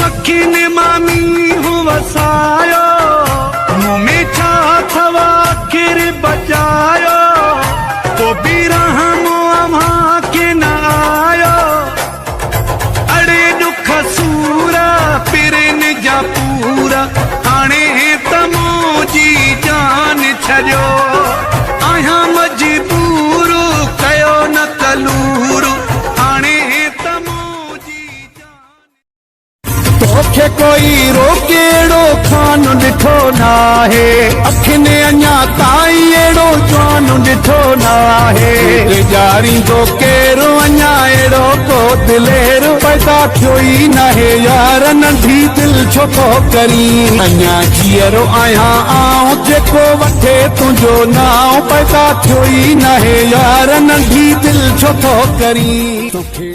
اکين مان مينهن وسايو، مون ۾ ڇا اٿو آخر بچايو، پو به رحم اوهان کي نه آيو. اڙي ڏک سور پرين جا پور، هاڻي ته منهنجي جان ڇڏيو. آهيان مجبور ڪيو نه ڪلور، هاڻي ته منهنجي جان. توکي ڪوئي روڪي اهڙو خان ڏٺو ناهي، اکين اڃا تائين اهڙو جوان ڏٺو ناهي. ڊيڄاريندو ڪير اڃا اهڙو ڪو دلير پيدا ٿيو ئي ناهي. يار ننڍي دل ڇو ٿو ڪرين، اڃا جيئرو آهيان آئون، جيڪو وٺي تنهنجو نانء پيدا ٿيو ئي ناهي. يار ننڍي دل ڇو ٿو ڪرين.